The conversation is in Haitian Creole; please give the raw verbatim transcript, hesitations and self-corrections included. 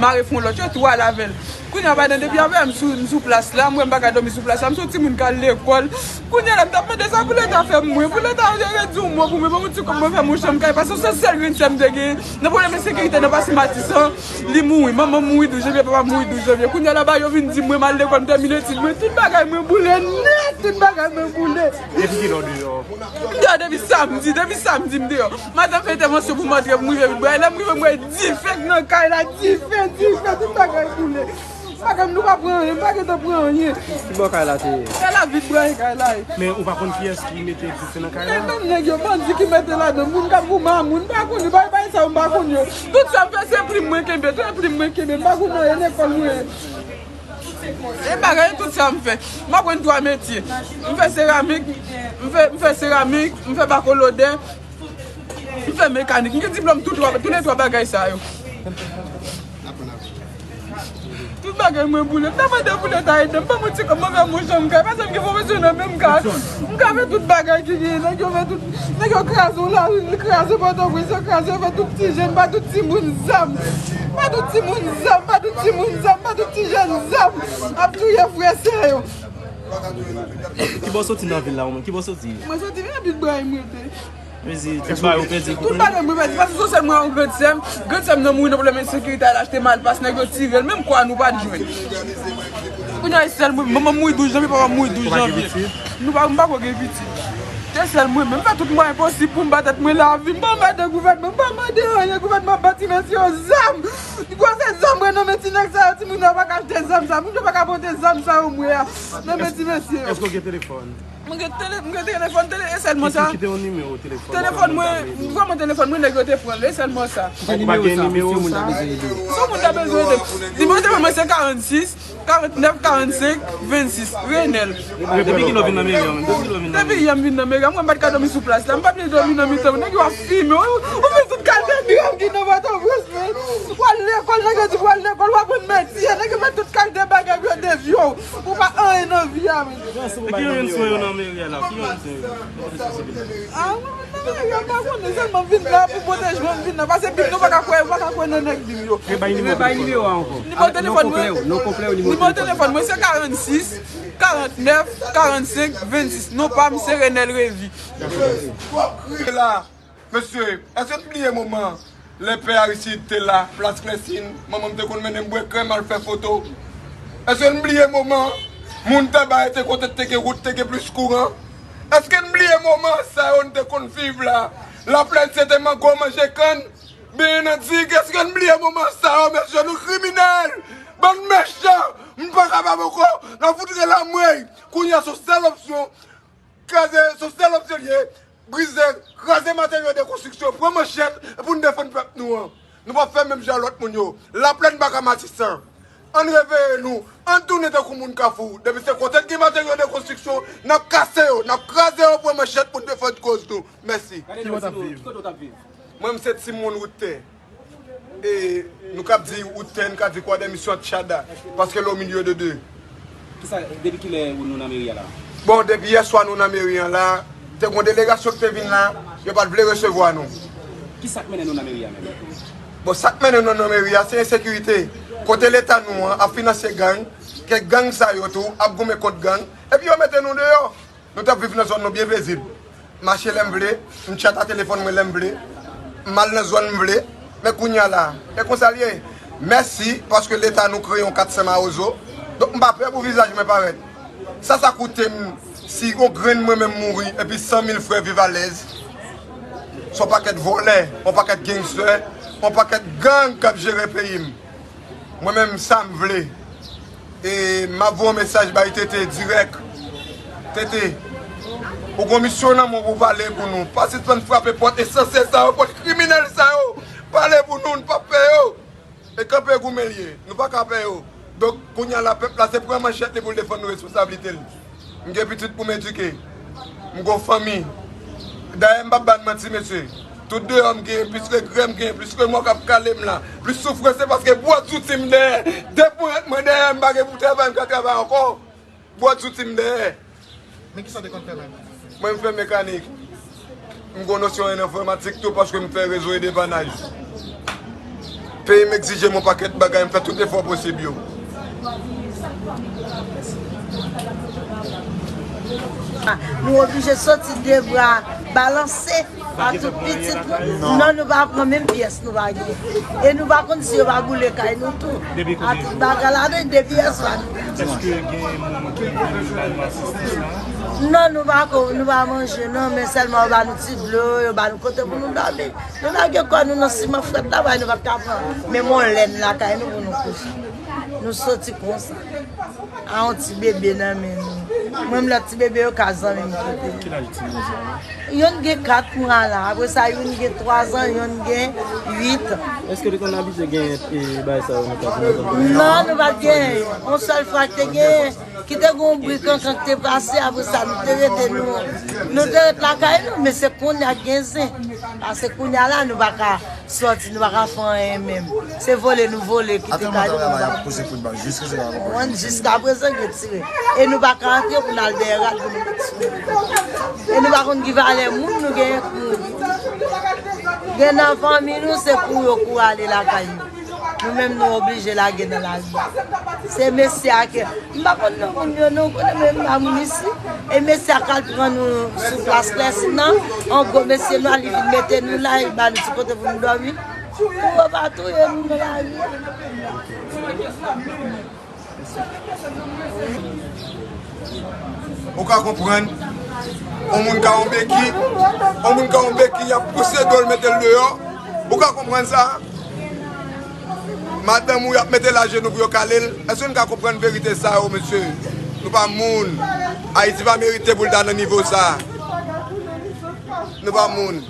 mare fon lòt, yo tou al avè l. Kounye a, pandan depi avè m sou, m sou plas la, m wè m pa ka dòmi sou plas la, m se yon timoun k al lekòl. Kounye a la, m t ap mande sa pou Leta fè pou mwen, pou Leta redi yon mo pou mwen, ban m yon ti kòb mwen fè m yon chanm kay, paske se sèl grenn sè m te gen. Nan pwoblèm ensekirite nan pase Matisan, li mouri. Manman m mouri douz janvye, papa m mouri douz janvye. Kounye a la, ba yo vin di m mwen m al lekòl, m tèmine etid mwen, tout bagay mwen boule nèt, tout bagay mwen boule. Depi kilè w deyò? M deyò depi samdi, depi samdi m deyò. Madanm fè entèvansyon pou m antre, pou m rive vin bwè. Lè m rive, m wè dife k nan kay la, dife, dife, tout bagay boule. Bagay m nou pa pran anyen, m pa gentan pran anyen. Ki bò kay la te ye? Kay la vit, bwè, kay la. Men ou pa konn kiyès ki mete dife nan kay la? E menm nèg yo, bandi ki mete ladan, moun k ap goumen a moun, m pa konn yo, bagay, bagay sa yo, m pa konn yo. Tout sa m fè, se plim mwen kenbe, tout plim mwen kenbe, m pa goumen anyen, lekòl mwen. E bagay, tout sa m fè. M aprann twa metye. M fè seramik, m fè, m fè seramik, m fè bakolodè, m fè mekanik. M gen diplòm tout twa, tou le twa bagay sa yo. Tout bagay mwen boule. M ta mande pou Leta ede m, ban m yon ti kòb, mwen fè m yon chanm kay. Paske m gen pwofesyonèl, men m ka, m ka fè tout bagay ki genyen. Nèg yo fè tout, nèg yo kraze yon lari, kraze Pòtoprens, yo kraze, yo fè tout ti jèn, ba tout timoun zam. Ba tout timoun zam, ba tout timoun zam, ba tout ti jèn zam. Ap touye frè sè yo. Ki bò w soti nan vil la, ou menm? Ki bò w soti? Mwen soti nan vil Brahim, mwen te. Mezi, tout bagay ou pèdi. Tout bagay mwen pèdi. Paske se sèl mwen, yon grann sè m. Grann sè m nan mouri nan pwoblèm ensekirite, al achte malpas, nèg yo tire l. Menm kò a nou pa t jwenn. Kounye a, e sèl mwen. Manman m mouri douz janvye, papa m mouri douz janvye. Nou pa, m pa ko gen pitit. Se sèl mwen menm. M fè tout mwayen posib pou m ba tèt mwen lavi. M pa mande gouvènman, m pa mande anyen. Gouvènman ap ba ti mesye yo zam. Gwo se zam mwen nan men ti nèg sa yo. Timoun yo pa ka achte zam sa. Moun yo pa ka pote zam sa yo mwen a. Nan men ti mesye yo. Èske w gen telefòn? Mwen gen tele-, mwen gen telefòn, tele-, e sèlman sa. Kite yon nimewo telefòn. Telefòn mwen, vrèman telefòn mwen, nèg yo te pran l, e sèlman sa. Ou pa gen nimewo sa? Se yon moun ta bezwen ede. Nimewo telefòn mwen se karannsis, karantnèf, karannsenk, vennsis. Renèl. Depi kilè w vin nan meri an menm? Depi kilè w vin nan meri an? Depi yè m vin nan meri an, mwen m pa t ka dòmi sou plas la. M pa t vle dòmi nan mitan. Nèg yo ap fimen. Ou, ou vin tout kalite dram ki nan Pòtoprens, men. W al lekòl, nèg yo di w al lekòl, w aprann metye. Nèg yo fè tout kalite bagay pou yo devye w. Ou pa anyen nan vi a, men. E ki yon swen yo nan meri a la? Ki yon swen yo? Ah, mwen, mwen nan meri a, m pa konnen. Sèlman m vin la pou pwoteje mwen, m vin la. Paske bib nou pa ka kwè, ou pa ka kwè nan nèg bib yo. Rebay nimewo a ankò. Nimewo telefòn mwen, nimewo telefòn mwen se karannsis, karantnèf, karannsenk, vennsis. Non pa m se Renel Revy. La. Mesye, èske n bliye moman lè pè Aristide te la, plas Klèsin, manman m te konn mennen m bwè krèm al fè foto? Èske n bliye moman moun Tanbay te konn te gen wout, te gen plis kouran? Èske n bliye moman sa yo n te konn viv la? Laplèn se te mango manje kann, benyen nan dig. Èske n bliye moman sa yo, mesye? Nou kriminèl! Bann mechan! M pa kapab ankò! N ap fout rele anmwey! Kounye a, se yon sèl opsyon. Kraze, se sèl opsyon l ye, brize, kraze materyo de konstriksyon, pran manchèt pou n defann pèp nou an. Nou p ap fè menm jan lòt moun yo. Laplèn baka Matisan. Ann reveye nou, ann tounen tankou moun Kafou. Depi se kote n gen materyo de konstriksyon, n ap kase yo, n ap kraze yo, pran manchèt pou n defann koz nou. Mèsi. Ki bò w t ap viv? Mwen, m se timoun wout tè. E nou k ap di wout tè, n ka di Croix des Missions, Tchada, paske l o milye de de. Kisa, depi kilè nou nan meri a la? Bon, depi yè swa nou nan meri an la, te gon delegasyon ki te vin la, yo pa t vle resevwa nou. Kisa k mennen nou nan meri a menm? Bon, sa k mennen nou nan meri a, se ensekirite. Kote Leta nou an ap finanse gang, ke gang sa yo tou ap goumen kont gang, epi yo mete nou deyò. Nou t ap viv nan zòn nou byen pezib. M mache lè m vle, m tchat a telefòn mwen lè m vle, m al nan zòn m vle. Men kounye a la, e konsa l ye. Mèsi, paske Leta nou kreye yon kat Sen Mawozo. Donk, m pa pè pou vizaj mwen parèt. Sa sa koute m si yon grenn mwen menm mouri epi san mil frè viv alèz? Se yon pakèt vòlè, yon pakèt gangstè, yon pakèt gang k ap jere peyi m. Mwen menm, sa m vle. E m ap voye yon mesaj bay Tete dirèk. Tete, ou gon misyon nan men w pou pale pou nou. Pa sispann frape pòt ensansye sa yo, pòt kriminèl sa yo. Pale pou nou, n p ap pè yo. E kanpe goumen l ye. Nou pa ka pè yo. Donk, kounye a la, pèp la, se pran manchèt li pou l defann responsablite l. M gen pitit pou m edike. M gon fanmi. Dayè, m p ap ba n manti, mesye. Tout deyò m genyen, plis regrè m genyen, plis remò k ap kale m la, plis soufrans, se paske bwòt zouti m dèyè. Depi w ret mwen dèyè, m pa gen pou travay, m ka travay ankò. Bwòt zouti m dèyè. Men kisa w te konn fè menm? Mwen, m fè mekanik. M gon nosyon an enfòmatik tou paske m fè rezo e depannaj. Peyi m egzije m yon pakèt bagay, m fè tout efò posib yo. Nou oblije soti de bra balanse a tout pitit nou. Non, nou pa pran menm pyès, nou pa gen. E nou pa konn si yo pa boule kay nou tou. A tout bagay la, depi yè swa nou. Èske gen moun ki vin ba nou asistans la? Non, nou pa ko, nou pa manje, non, men sèlman yo ba nou ti dlo, yo ba nou kote pou nou dòmi. Nou lage kò nou nan siman frèt la, bay nou pa t ka pran menm yon lèn lakay nou pou nou kouche. Nou soti konsa. A yon ti bebe nan men nou. Mwen, m lòt ti bebe yo ka zanmi m kite. Ki laj ti moun sa yo? Youn gen kat mwa la. Apre sa, youn gen twa zan, youn gen uit. Èske te konn abitye gen, e, bagay sa yo nan kay nou? Non, nou pa t gen. Yon sèl fwa ki te gen, ki te gen yon bri kankan ki te pase, apre sa, nou te rete, nou, nou te ret lakay nou, men se kounye a k gen zen. Paske kounye a la, nou pa ka sòti, nou pa ka fè anyen menm. Se vole nou vole, kite kay nou, nou pa. Mwen, jiskaprezan, gen tire. E nou pa ka antre pou n al dèyè rad pou nou met sou. E nou pa konn ki valè moun nou genyen kouri. Gen nan fanmi nou, se kouri yo kouri ale lakay yo. Nou menm, nou oblije lage nan lari a. Se mesye a ke M pa konn non moun yo non, konnen men m pa moun isi. E mesye a k al pran nou sou plas Klèsin nan, yon gwo mesye nwa, li vin mete nou la, li ba nou ti kote pou nou dòmi. Pou yo pa touye nou nan lari a. Ou ka konprann, yon moun ka yon beki, yon moun ka yon beki, y ap pouse do l, mete l deyò. Ou ka konprann sa? Madanm ou y ap mete l ajenou pou yo kale l. Èske nou ka konprann verite sa yo, mesye? Nou pa moun. Ayiti pa merite pou l ta nan nivo sa. Nou pa moun.